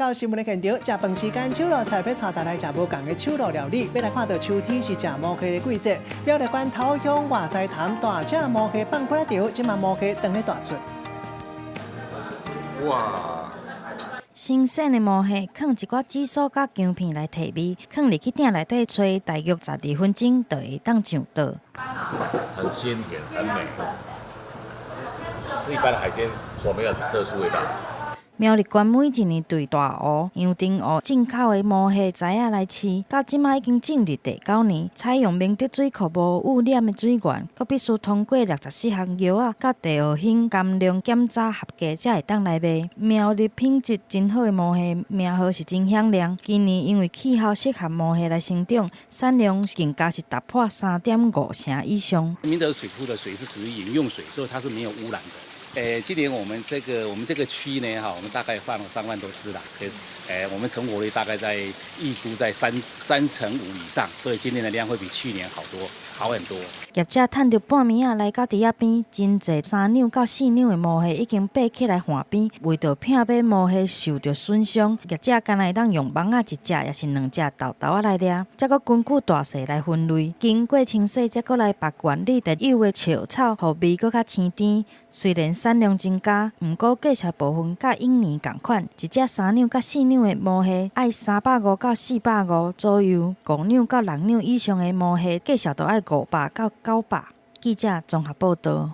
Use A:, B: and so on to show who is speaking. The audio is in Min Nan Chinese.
A: 到新聞的現場，食飯時間，手路菜欲帶大家來食無仝的手路料理，欲來看到秋天是食毛蝦的季節。苗栗縣頭鄉外獅潭大隻毛蝦放蛆仔場，這馬毛蝦當咧大出。
B: 哇！
C: 新鮮的毛蝦，囥一寡紫蘇佮薑片來提味，囥入去鼎內底炊，大約12分鐘就會當上桌。
B: 很鮮甜，很美，是一般的海鮮所沒有的特殊味道。
C: 苗栗縣每一年對大湖、陽澄湖進口的毛蝦仔仔來飼，到這馬已經進入第九年，採用明德水庫無污染的水源，閣必須通過64項藥仔佮地學興甘量檢查合格，才會當來賣。苗栗品質真好的毛蝦，名號是真響亮。今年因為氣候適合毛蝦來生長，產量更加是突破3.5成以上。
D: 明德水庫的水是屬於飲用水，所以它是沒有污染的。今年我們這個區呢，哈，我們大概放了3萬多隻啦，我們成活率大概在預估在3.5成以上，所以今年的量會比去年好多，好很多。
C: 業者趁著半暝仔來到池仔邊，真濟3兩到4兩的毛蝦已經爬起來岸邊，為著避免毛蝦受著損傷，業者敢若會當用網仔一隻，抑是兩隻沓沓仔來掠，才閣根據大細來分類，經過清洗，才閣來縛原理特有的笑草，予味閣較鮮甜。雖然產量增加，毋過價錢部分佮往年仝款，一隻3兩到4兩的毛蝦愛350到450左右，5兩到6兩以上的毛蝦價數都愛500到900。記者綜合報導。